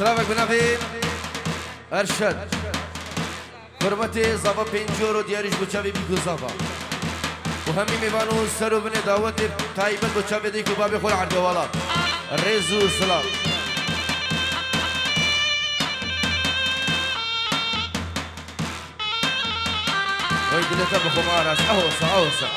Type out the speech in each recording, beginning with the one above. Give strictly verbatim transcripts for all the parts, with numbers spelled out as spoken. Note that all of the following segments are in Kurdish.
Silavek bi navê Erşad. Hurmetê zava pêncî euro diyarî ji bo çavê bîk û zava. Û hemî mêvan û ser û binê dawetê taybet bo çavê dayik û babê xwe li erdê welat. Rêz û silav. Wey dilê te bi xwe aras. Ew wisa, ew wisa.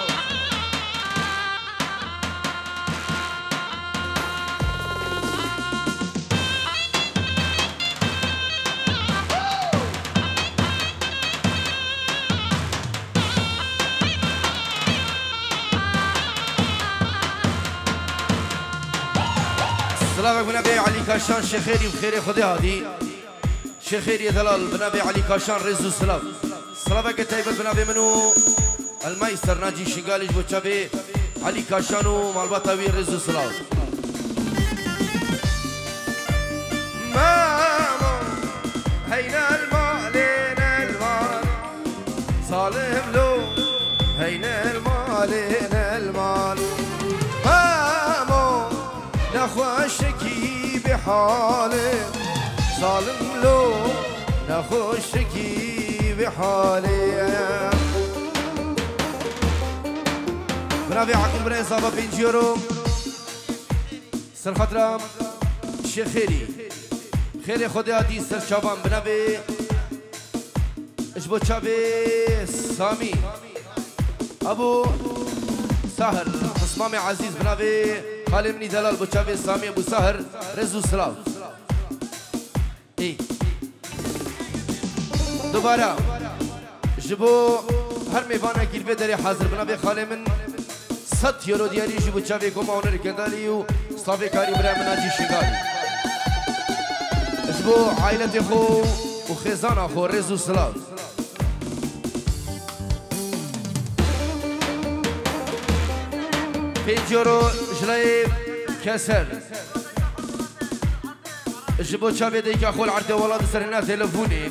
Silavek bi navê Elî Kaşan, Şêxêrî bi xêrê Xwedê hatî. Şêxêriyê delal bi navê Elî Kaşan rêz û silav. Silaveke taybet bi navê min û Elmayî Sernacî Şingalî ji bo çavê Elî Kaşan û malbata wî rêz û silav. Memo, heyne el malê, ne el mal. Zalim lo, heyne el malê, ne el mal. Memo, nexweşikî bi halê. Zalim lo, nexweşikî bi halê. Bi navê Aqil Birayê Zava pêncî euro. Ser xatira Şêxêrî. Xêrê Xwedê hatî ser çavan bi navê ji bo çavê Samî. Ebû Sahir, pismamê ezîz bi navê xalê min î delal bo çavê Samî Ebû Sahir, rêz û silav. Ê. Dubara. Ji bo her mêvanekî li vê derê hazir bi navê xalê min sed euro diyarî ji bo çavê Koma Hunerê Kendarî û slavê karî birayê min Nacî Şingalî. Ji bo ailetê xwe û xêzana xwe rêz û silav. Pênc euro ji layê Keser. Ji bo çavê dayika xwe li erdê welat di ser hêna telefûnê.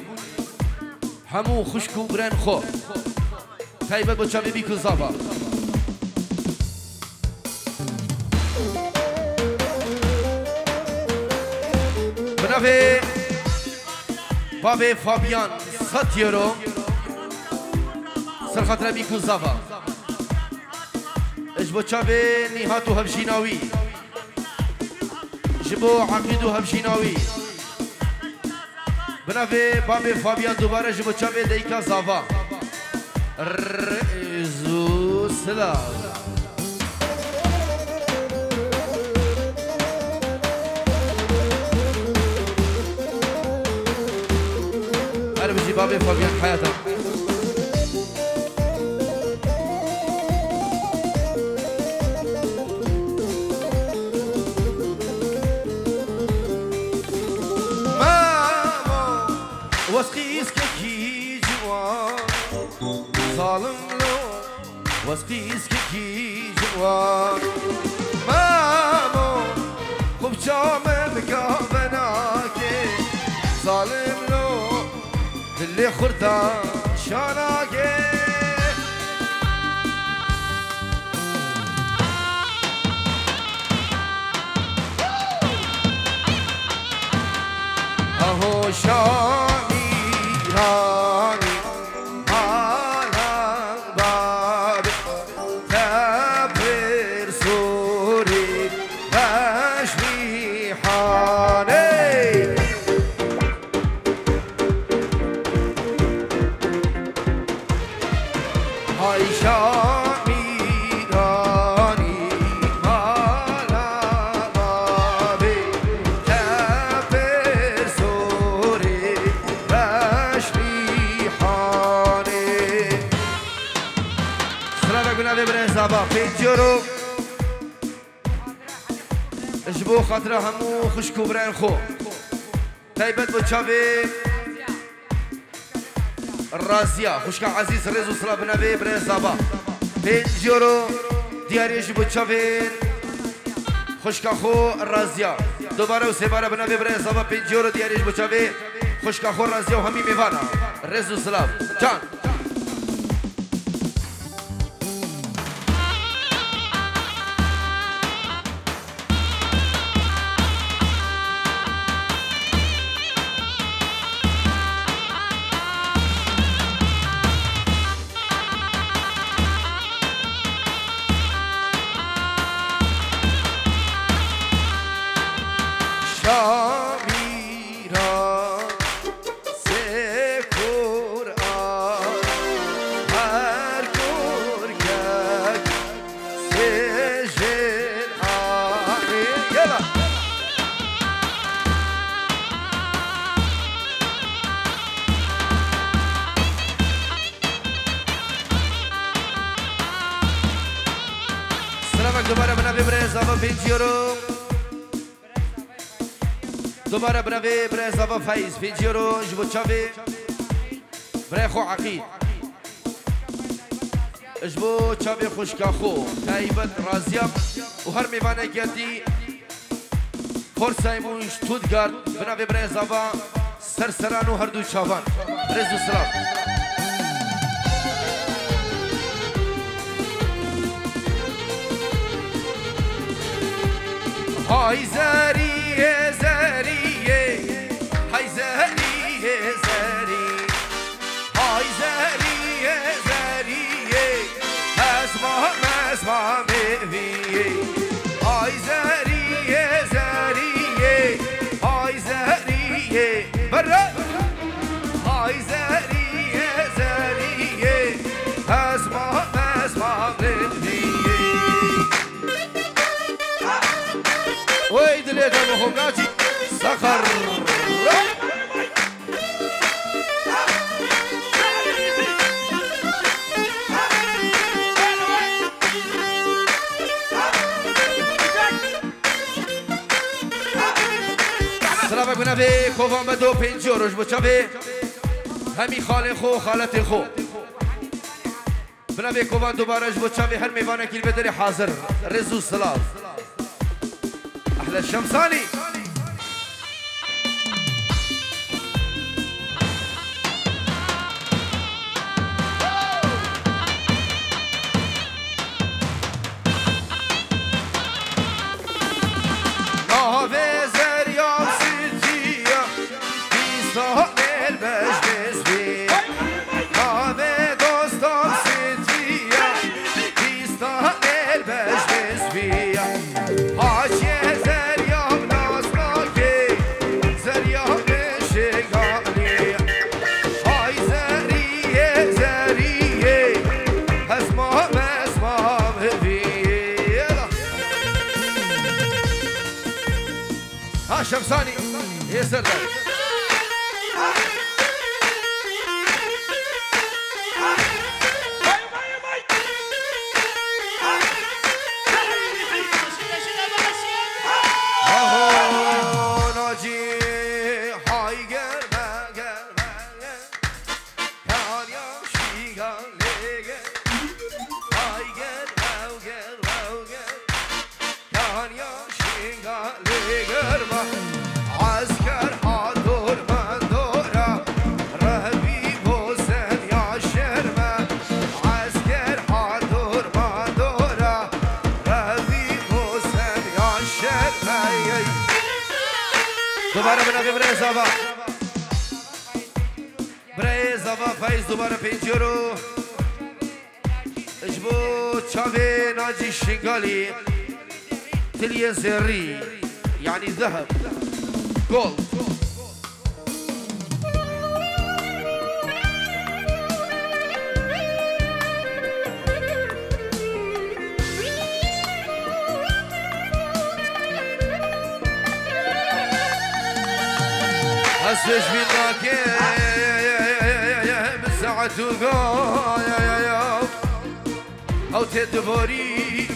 Hemû xwişk û birên xwe. Taybet bo çavê bîk û zava. Bi navê bavê Fabian sed euro. Ser xatira bîk û zava. Ji bo çavê Nîhat û hevjîna wî. Ji bo Eqîd û hevjîna wî. Bi navê babê Fabian dubare ji bo çavê dayika zava. Rêz û silav. Her bijî babê Fabian heyata. Mamo, wez qîskekî ciwan, zalim lo, wez qîskekî ciwan. Mamo, xwe bi çav min bi gave nake, zalim lo, dilê xurta şanake. Aho Şamî, Îranî, mala babê, te pir sorî, beş mîhanê. Hay Şamî, Îranî, mala babê, te pir sorî, beş mîhanê. Silavek bi navê birayê Zava, pênc euro. Ji bo xatira hemû xwişk û birayên xwe. Taybet bo çavê Raziya, xwişka ezîz, rêz û silav bi navê birayê Zava. Pênc euro diyarî ji bo çavê xwişka xwe Raziya. Dubare û sêbare bi navê birayê Zava, pênc euro diyarî ji bo çavê xwişka xwe Raziya û hemî mêvana. Rêz û silav. Can. Zava pêncî euro. Dubare binavê birayê Zava Feyz, pêncî euro ji bo çavê birayê xwe Eqîd. Ji bo çavê xwişka xwe taybet Raziya û her mêvanekî dî Forsheim û Stuttgart, binavê birayê Zava ser seran û her du çavan. Rêz û silav. Hay zeriyê, zeriyê, hay zeriyê, zerî. Hay zeriyê, zeriyê, hezma, mezma, meviyê. Hay zeriyê, zeriyê, hay zeriyê. Berre! Hay zeriyê, zeriyê, hezma, mezma, meviyê. Wey dilê te mixum naçî. Sexer. Silavek bi navê kovan be do pêncî euro ji bo çavê hemî xalên xwe û xaletên xwe. Bi navê kovan dubare ji bo çavê her mêvanekî li vê derê hazir. Rêz û silav. Ehle Şemsanî. Navê Zerya Sitiya, Pîstanê beş destî. Navê dostan Sitiya, Pîstanê beş destî. Haçê Zerya nasnakê, Zerya min şigalî. Hay zeriyê, zeriyê, hezma, mezma, meviyê. Ha Şemsanî, yê ser de. Aho, nacî, hay germe, germe, germe. Kanya şiga lege. Ay gel, wow, gel, wow, gel. Kanya şiga lege ma. Esker ha dur ma dora. Rebi bo sen ya şerme. Esker ha dur ma dora. Rebi bo sen ya şerme. Dubare bina, dubare zava. Birayê Zava Feyz dubare pêncî euro. Ji bo çavê Nacî Şingalî, tiliyê zêrî, yanî zeheb, gold. Ez pêşbîn nakim bi saet û gaya. Ew tê diborî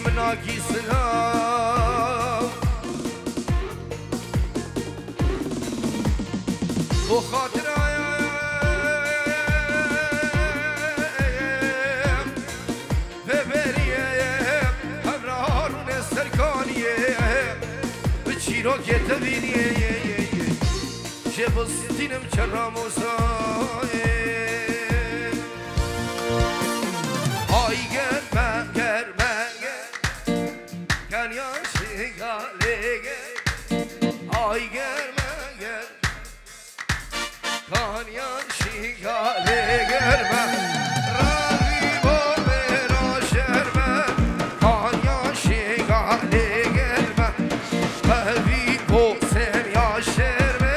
min nakî silav. Bo xatira Vê beriyê hevra rûnê serkaniyê, bi çîrokê te vîniyê, jê bistînim çerra mozayê. Ay germe, germe, germe, kenya şigalê germe. Ay germe, germe. Kanyan şigalê germe, ravî bo bêra şerme. Kanyan şigalê germe, hevî bo sen ya şerme.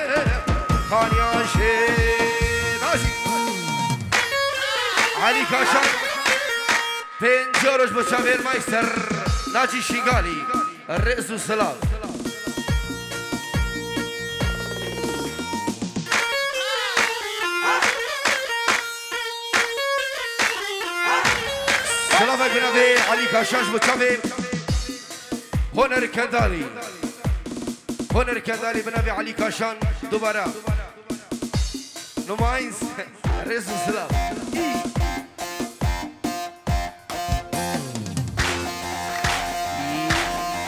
Kanyan şê-, Nacî. Elî Kaşar. Pêncî roj bo çavêr may ser Nacî Şigalî. Rêz û silav. Silavek bi navê Elî Kaşar ji bo çavê Honer Kendalî. Honer Kendalî bi navê Elî Kaşan dubare. Numayîns. Rêz û silav.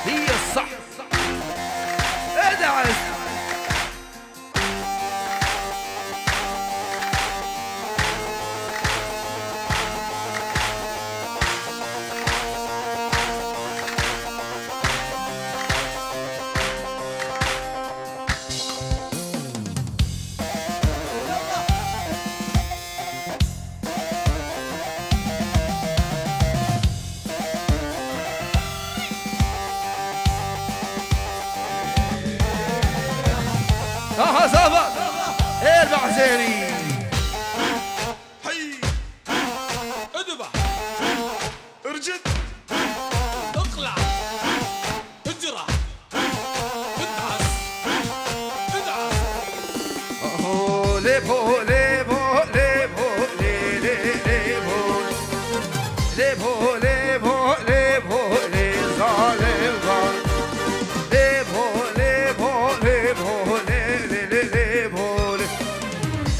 Hiye sah. Eda ez. Aha zava. Êr behzêrî. Hey. Idba. Ircit. Iqla. Icra. Id'as. Id'as. Ho, lê bo, lê bo, lê bo, lê, lê, lê bo. Lê bo, lê bo, lê bo, lê zalim va. Lê bo, lê bo, lê bo, lê, lê, lê, lê bo, lê.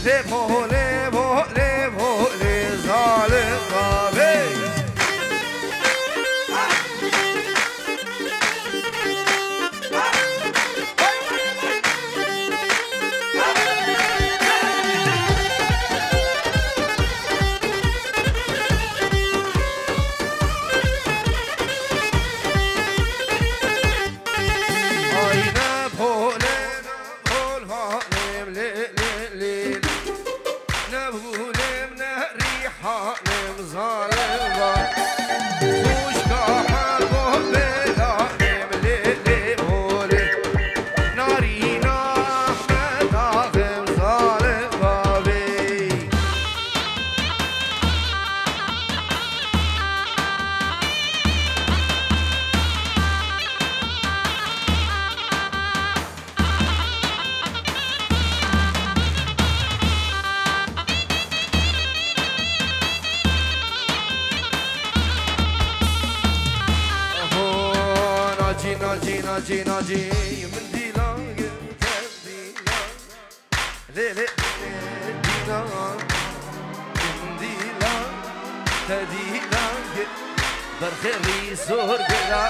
Lê bo, lê bo, lê bo, lê zalim va. Hey! Ay ne pole, ne pol halim, lê, lê, lê, lê. Ne hûlim, ne rîhalim, zalim va. Xûşka hebo belalim, lê, lê, holê. Narîna Ehmed axim, zalim va bey. Aho, nacî, nacî, nacî, nacî, min dîlan gir, tev dîlan. Lê, lê, lê, dîlan, min dîlan, te dîlan gir. Berxê rî zor gila.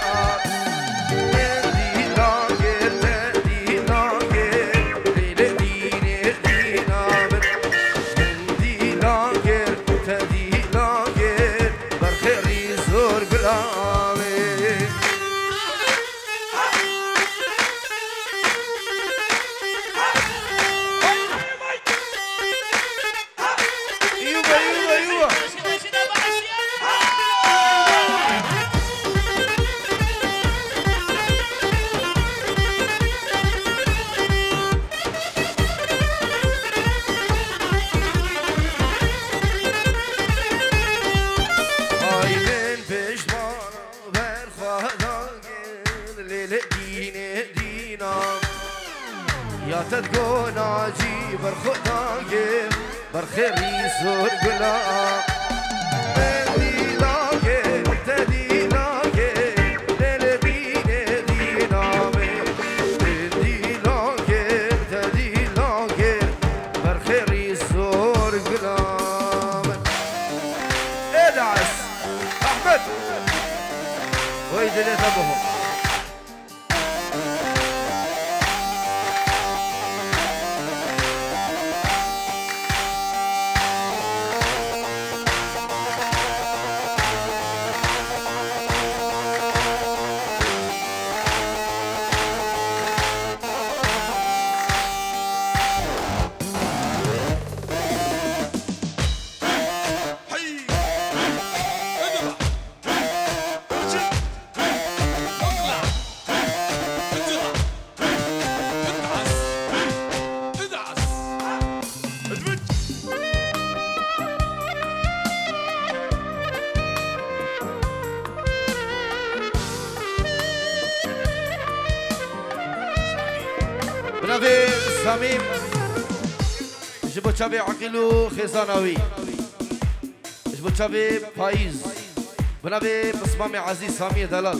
Te dîlan gir, te dîlan gir. Lê lê dînê dîna min. Min dîlan gir, te dîlan gir. Berxê rî zor gila wê. Yuba, yuba, yuba. Ay min pişman berxwe dagir, lê lê dînê dîna. Ya te digo nacî berxwe dagê, berxê rî zor gula. Min dî dagê, te dî dagê, lê lê dînê dîna me. Min dî dagê, te dî dagê, berxê rî zor gula. Ê Daş, Ahmet. Wey dilê te biho. Bi navê Samî, ji bo çavê Eqîl û xêzana wî. Ji bo çavê Payîz. Bi navê Pismamê Ezîz Samiyê Delal.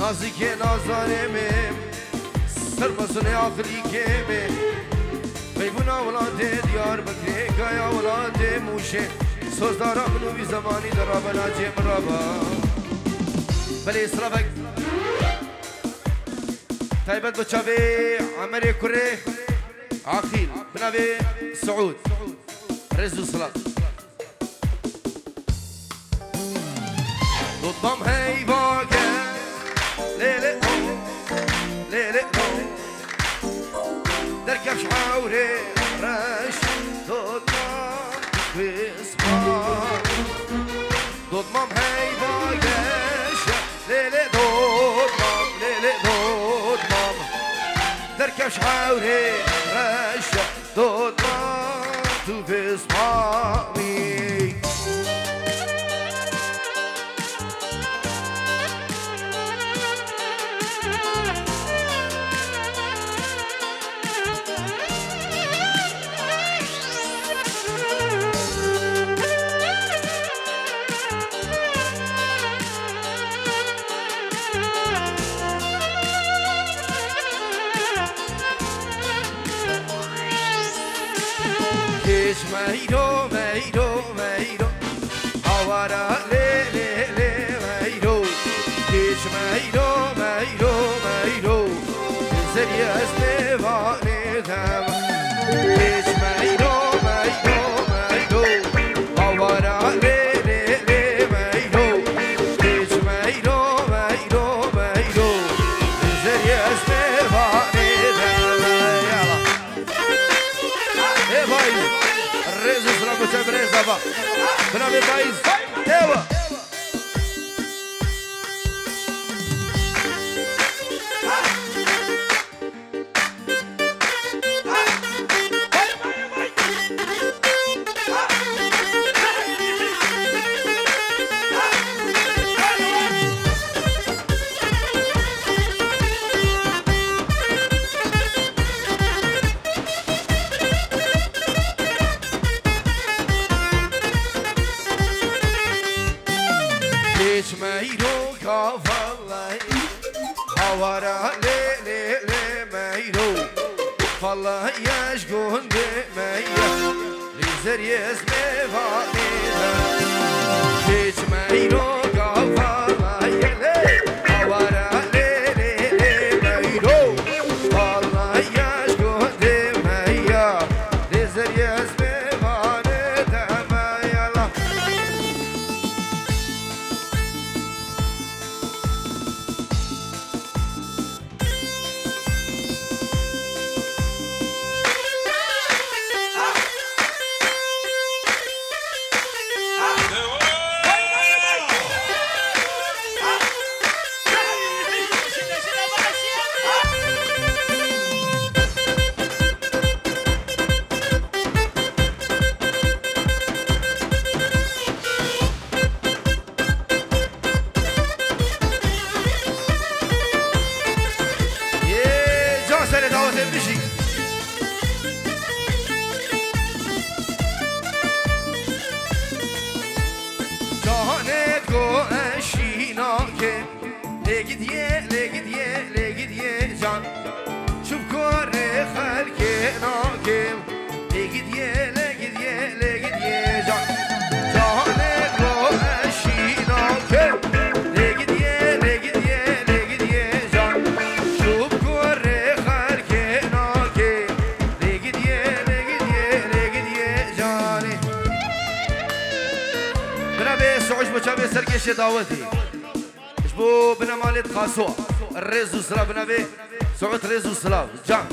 Nazikê nazanê me, sermezunê aqilîkê me. Meybûna welatê Diyarbekirê, kaya welatê Mûşê. Sozdara min û vî zemanî de rabe nacê min raba. Belê, silavek taybet bo çavê Emerê kurê Aqîl, bi navê Siûd. Rêz û silav. Dotmam heyvage, lê lê o, lê lê o. Derkevş hewrê reş, dotmam kwisma. Dotmam heyvage, lê lê dotmam, lê lê dotmam. Derkevş hewrê reş, dotmam tu kwisma wî. Kêç meyro, meyro, meyro. Awara lê, lê, lê, meyro. Kêç meyro, meyro, meyro. Zeriyê ez mêvanê dem. Kêç meyro, meyro, meyro. Awara lê, lê, lê, meyro. Kêç meyro, meyro, meyro. Zeriyê ez mêvanê dem. Yala. Ê Faiz. Rêz û silav bo te birêz ava. Bi navê Faiz. Ewa. Kêç meyro ka vallahi. Awara lê, lê, lê meyro. Vallahi yeş gundê me ye. Li zeriyê ez mêvanê me. Kêç meyro ka vallahi lê. Awara lê, lê, lê meyro. Vallahi yeş gundê me ye. Li zeriyê ez mêvanê de me ye la. Çavê serkêşê dawetê. Ji bo binemalê Qaso. Rêz û silav binavê. Suud rêz û silav. Can.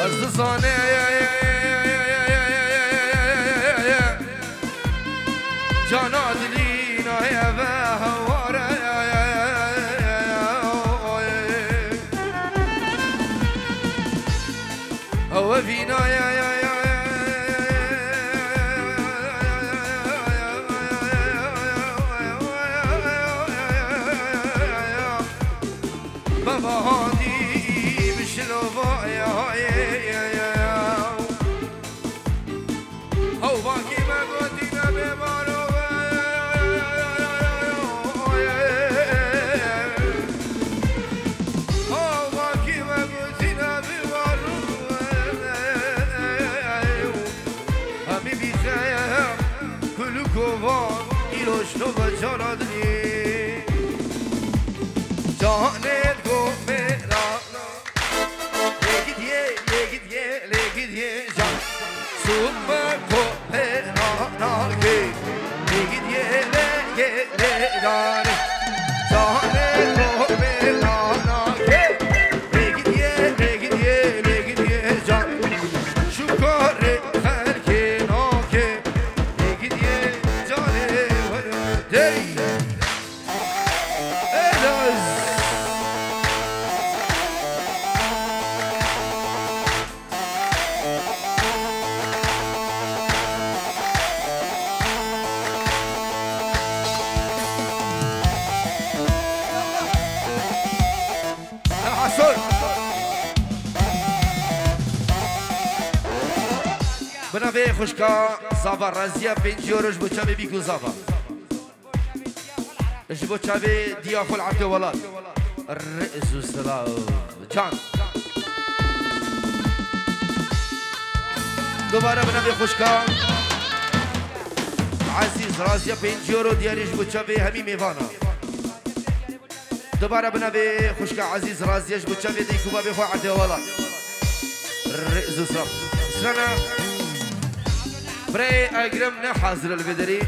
Ez dizane cana dilî nayeve heware. Ew vîna ya ya ya ya Baba hadi bişilova ya ya ya. Ew vakî me gotîne bê baro. Ew vakî me gotîne bê baro. Hemî bîze kul û kovan îro ji nû ve cana dilî. Canê go mêra. Lê gidiye, lê gidiye, lê gidiye can. Sûd me ko pê ra nake. Lê gidiye, lê, lê, lê, dare. Canê ko pê ra nake. Lê gidiye, lê gidiye, lê gidiye can. Şu karê xelkê nake. Lê gidiye, canê were dey. Edas. Hasan. Binavê xwişka Zava Raziya pêncî euro ji bo çavê bîk û Zava. Ji bo çavê diya xwe li erdê welat. Rêz û silav. Can. Dubare bi navê xwişka Ezîz Raziya pêncî euro diyarî ji bo çavê hemî mêvana. Dubare bi navê xwişka Ezîz Raziya ji bo çavê dayik û bavê xwe erdê welat. Rêz û silav. Strana Birayê Egrem ne hazir li vê derê.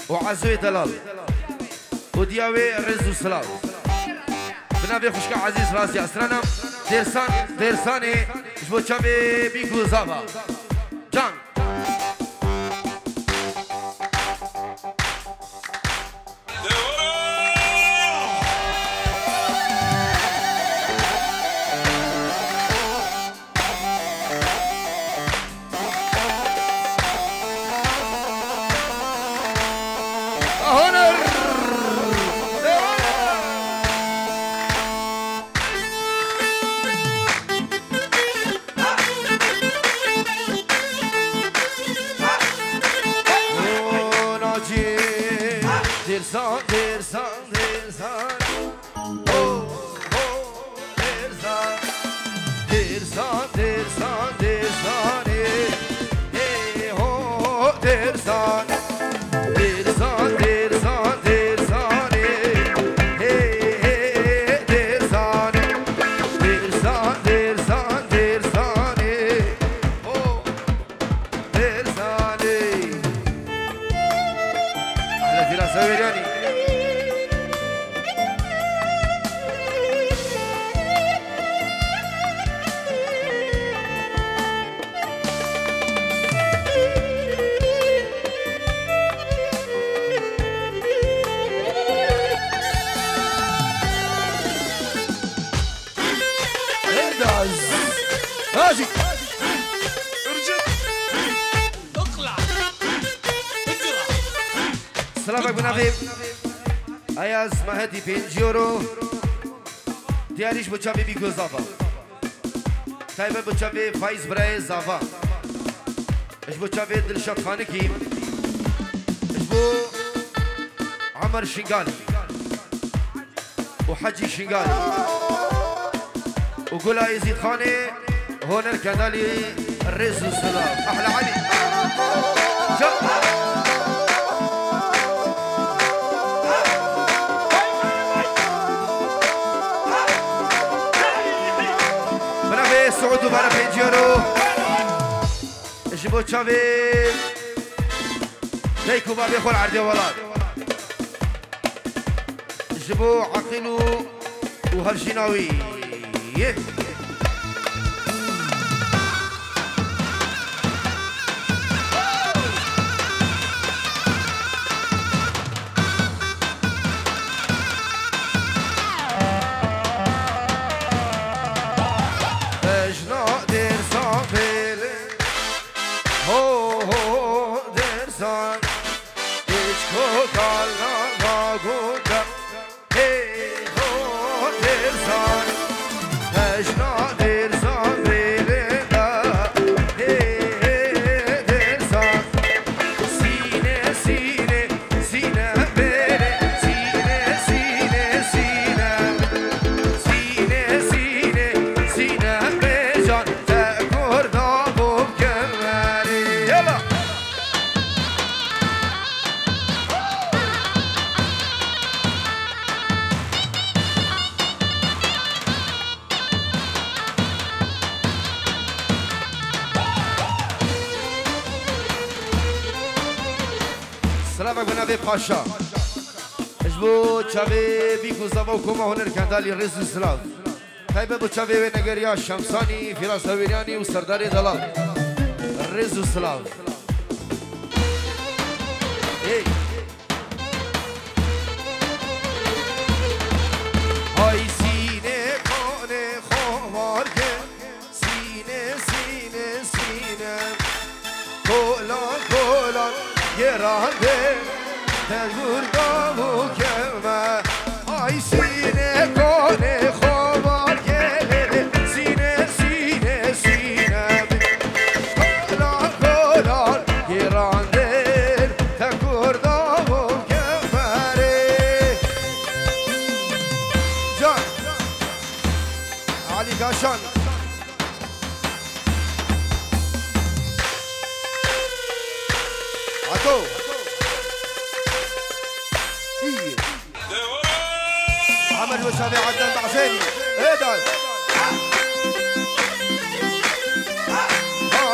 û Ezoyê Delal û diya wê rêz û silav. Bi navê xwişka Ezîz Raziya strana Dêrsan, Dêrsanê ji bo çavê bîk û zava. Can. Dêrsan, Dêrsan, Dêrsan. Ho, ho, Dêrsan. Dêrsan, Dêrsan, Dêrsanê. Hey ho, Dêrsan. Dêrsan, Dêrsan, Dêrsanê. Hey, hey, Dêrsan. Dêrsan, Dêrsan, Dêrsanê. Ho. Dêrsanê. Ehle Fîras Hewêryanî. Erdaz. Hadi. Ircit. Iqla. Ikra. Silavek bi navê Ayaz Mahedî pêncî euro. Diyarî ji bo çavê Bîko Zava. Taybet bo çavê Faiz Birayê Zava. Ji bo çavê Dilşad Xanikî. Ji bo Emer Şingalî. û Hecî Şingalî û Gula Êzîdxanê Honer Kedalî rêz û silav. Ehle Elî. Ca- Bara pêncî euro. Ji bo çavê dayik û bavê xwe li erdê welat. Ji bo Eqîl û, û hevjîna wî. Bejna Dêrsan bêle. Ho, ho, Dêrsan. Hiç kotal nava gunda. Hey ho Dêrsan, tejna Dêrsan bêlê da. Hey, hey, Dêrsan. Sîne, sîne, sîne bêlê. Sîne, sîne, sîne. Sîne, sîne, sîne bêcan. Te kurda bû kemerê. Yala. Silavek bi navê Paşa. Ji bo çavê bîk û zava û koma huner Kendalî rêz û silav. Taybet bo çavê wê negeriya Şemsanî, Fîras Hewêryanî û Serdarê Delal. Rêz û silav. Ê. Hay sîne kanê xwe var ke, sîne, sîne, sîne. Kolan, kolan, gerande, te gurda bû kevme. Ay sîne, kanê xwe var gelê, sîne, sîne, sîne. Kolan, kolan, gerande, te gurda bû kevme. Can. Ali Kaşan. Ato. İyi. Ahmet Hoşavi Adnan Bahseni. Eda.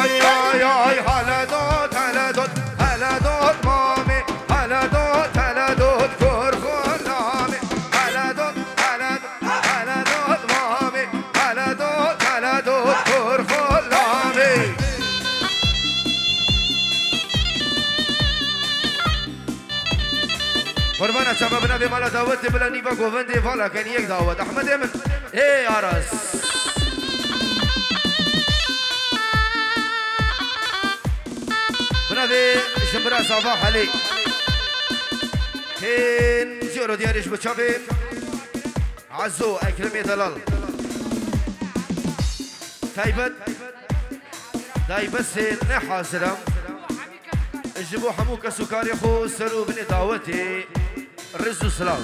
Ay, ay, ay, hele dot, hele dot, hele dot mami, hele dot, hele dot kurhun nami, hele dot, hele dot. Hele dot mami, hele dot, hele dot, kurxulamî. Qurbana çava bina vê mala dawetê bila nîva govendê vala kenî yek dawet. Ehmedê min. Ê Aras. Bina vê jimbira zava Helê. Hên jêro diyarê ji bo çavê. Ezo Ekremê Delal. Taybet. Daybesê ne hazir e. Ji bo hemû kes û karê xwe ser û binê dawetê riz û silav.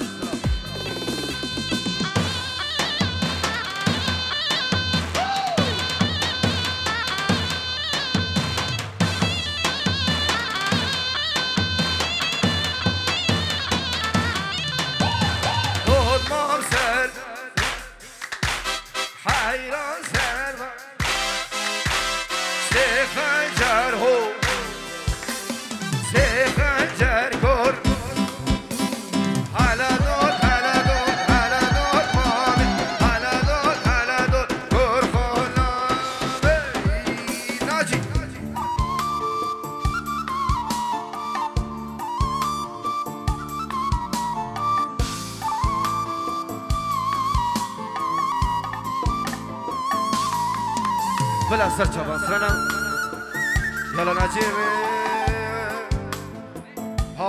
Dotmam ser. Heyran serva. Sê xencer ho. Sê xencer kor. Hala dot, hala dot, hala dot mami. Hala dot, hala dot kor xona. Hey, Naci. Bila ser çavan strana. Yala nacê.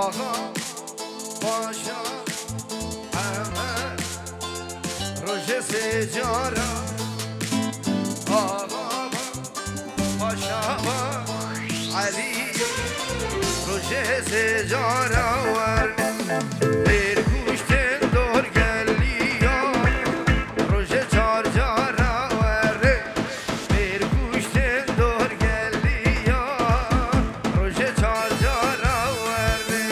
Axa Paşa Emed. Rojê sê cara. Axa Paşa va Elî, rojê sê cara werne, bêr kuştên dor geliya, rojê çar cara werne, bêr kuştên dor geliya, rojê çar cara werne.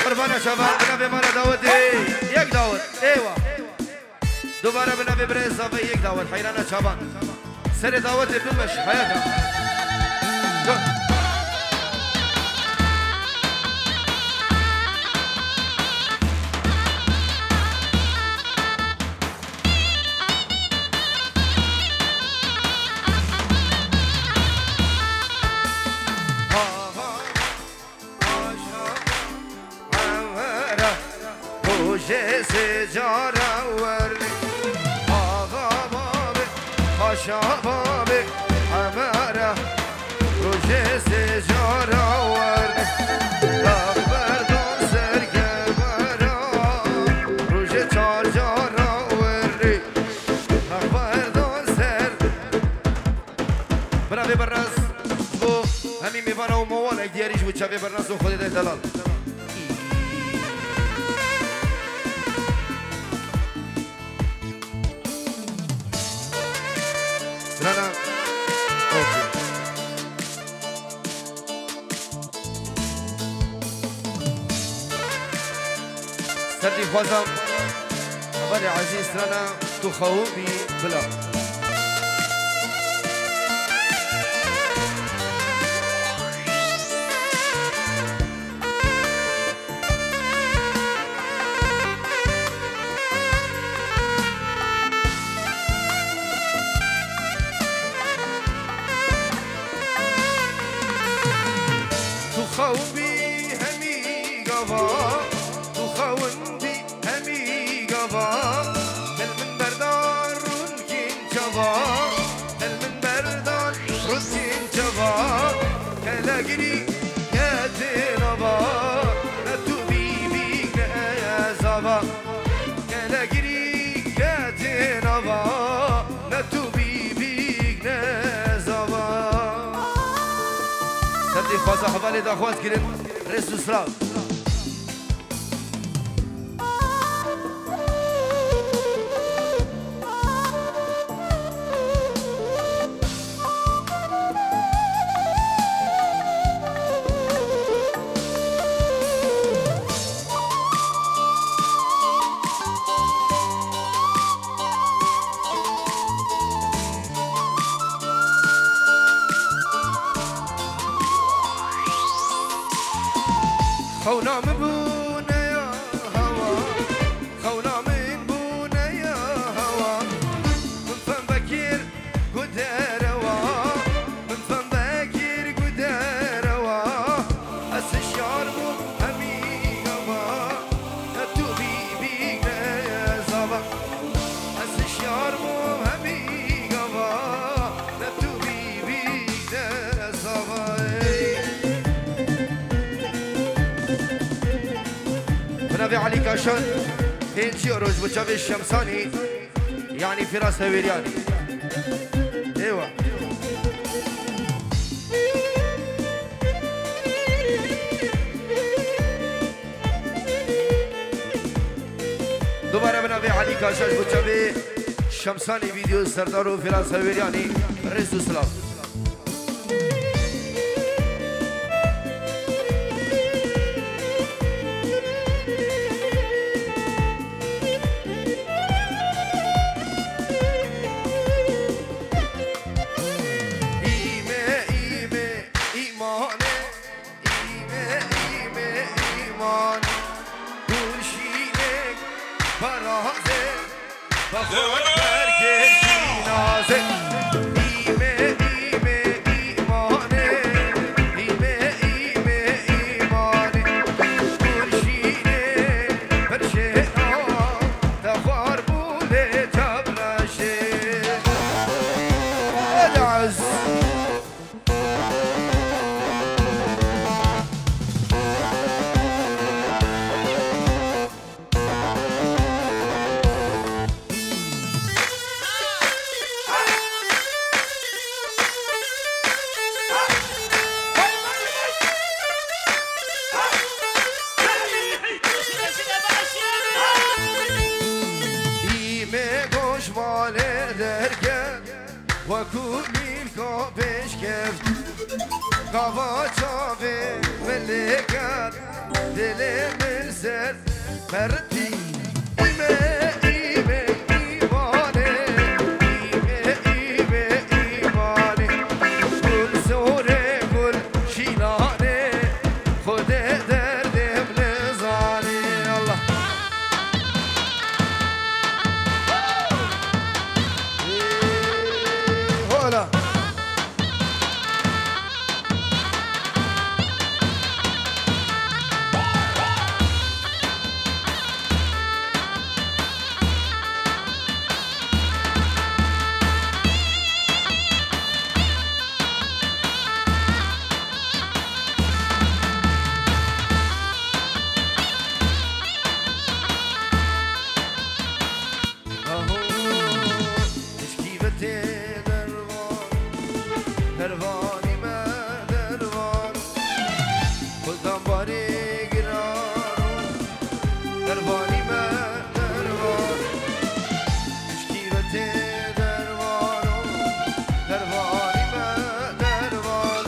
Qurbana şevan, bina vê mala dawetê, yek dawet, êwa. Dubare bi navê birê zavê yek dawet heyrana çavan. Serê dawetê bimeş heyata. Dur. Axa, axa, Emera, rojê sê cara wernê. Axa babê, paşa babê, Emera, rojê sê cara wernê. Dax berdan ser kemera, rojê çar cara wernê. Dax berdan ser Bira vê bernas bo hemî mêvana û mowana diyarî ji bo çavê bernas û Xwedê de delal. Strana. Okey. Ser dîxwaza hevalê ezîz strana tu xewin bî bila. Tu xewin bî hemî gava, tu xewin bî hemî gava. Hel min berdan rûnkên çava, hel min berdan rûnkên çava. Kelagirî ketê nava, ne tu bî bîk ne ez ava. Kelagirî ketê nava, ne tu bî bîk ne ez ava. Ser dîxwaza hevalê daxwaz kirin, rêz û silav. Xewna min bûne ya hewa, xewna min bûne ya hewa. Min fem vekir ku derewa, min fem vekir ku derewa. Ez hişyar bûm hemî gava, ne tu bî bîk ne ez ava. Ez hişyar bûm hemî gava, ne tu bî bîk ne ez ava. Bi navê Elî Kaşan, pêncî euro ji bo çavê Şemsanî, yanî Firas Hewêryanî. Êwa. Dubare bi navê Elî Kaşa ji bo çavê Şemsanî Vîdyo Serdar û Firas Hewêryanî rêz û silav. Îme, îme, îmane. Îme, îme, îmane. Gurşînek, beraze. Bexwe berkê şînaze. Îme, îme, îmane. Îme, îme, îmane. Gurşîne, berşêna. Te xwar bû lê çavreşê. Elaz. Îme goşmalê derket, wekû mîlka pêşkeft. Gava çavê min lê ket, dilê min ser pertî. Îme, îme, îma. Dervan, dervanî me dervan, xwezdan barê giran o. Dervanî me dervan, pişkî ve tê dervan o. Dervanî me dervan,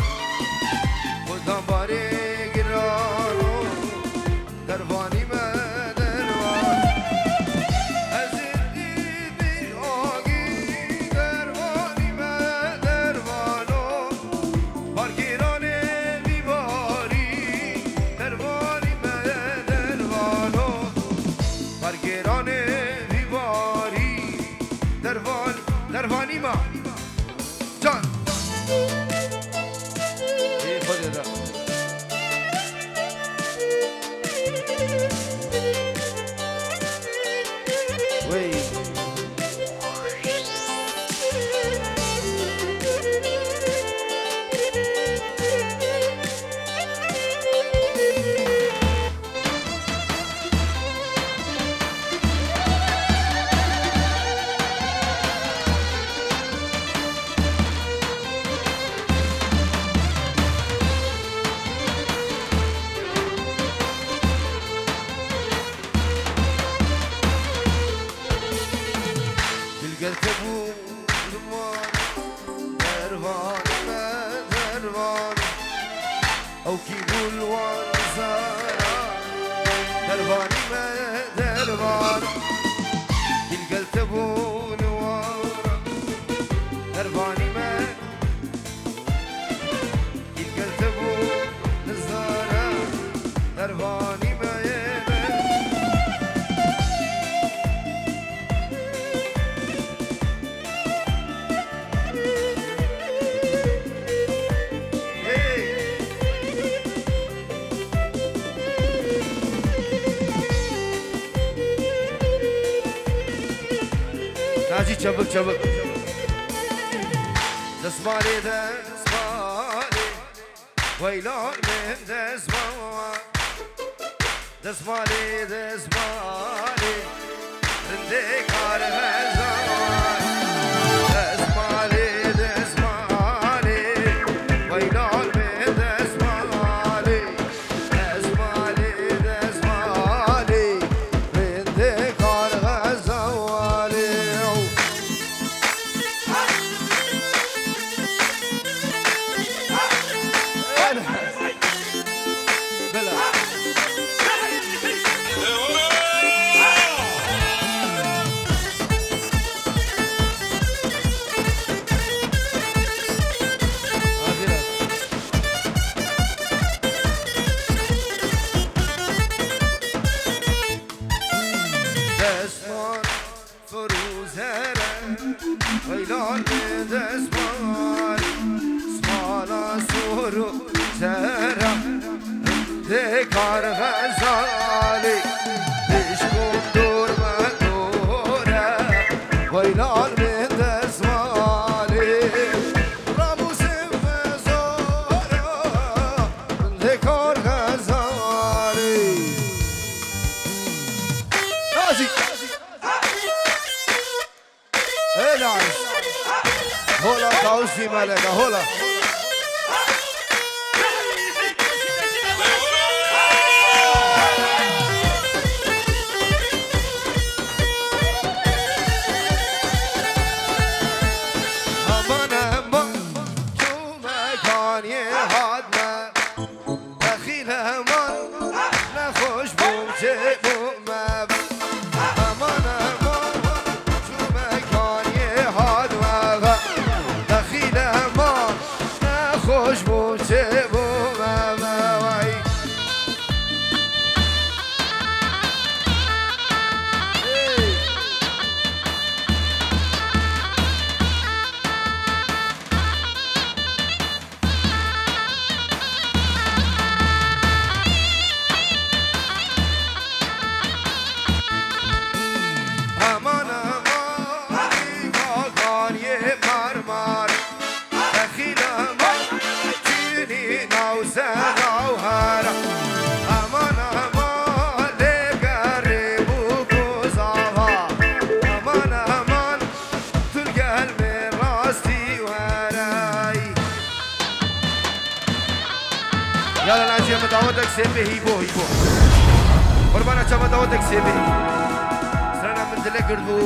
xwezdan barê giran o. Dervanî me dervan. Ez ê dî agî dervanî me dervano. Bargêranê vî barî dervanî me dervano. Bargêranê vî barî dervan, dervanî me. Can. Ê Xwedê de. Wey. Dilgel te bû li wan dervanî me dervan. Ew kî bû li wan zara dervanî me dervan. Dilgel te bû li wan dervanî me. Dilgel te bû li zara dervanî me yê me. Nazî çabuk çabuk. Destmalê, destmalê. Weylan min destmal. Destmalê, destmalê, rindê kar xezan. Destmalê, destmalê, weylan min destmalê. Destmalê, destmalê, rindê kar xezan. Destmal. Sor û zere, weylan min destmal, smala sor û zere, rindê kar xezalê, pişkûn dor me dor e, weylan min destmalê, ramûsê me zor e, rindê kar xezalê. Nazî. Helal. Hola Tawusî Meleka, hola. Aman, aman, tu mekaniyê hatme. Bexîl heman nexweş bûm çêbûme. Heman heman çûme kaniyê hat me. Bexîl heman Yala lan jê me dawetek sê bê hîbo hîbo. Qurbana çama dawetek sê bê. Sirana min dile gird bû.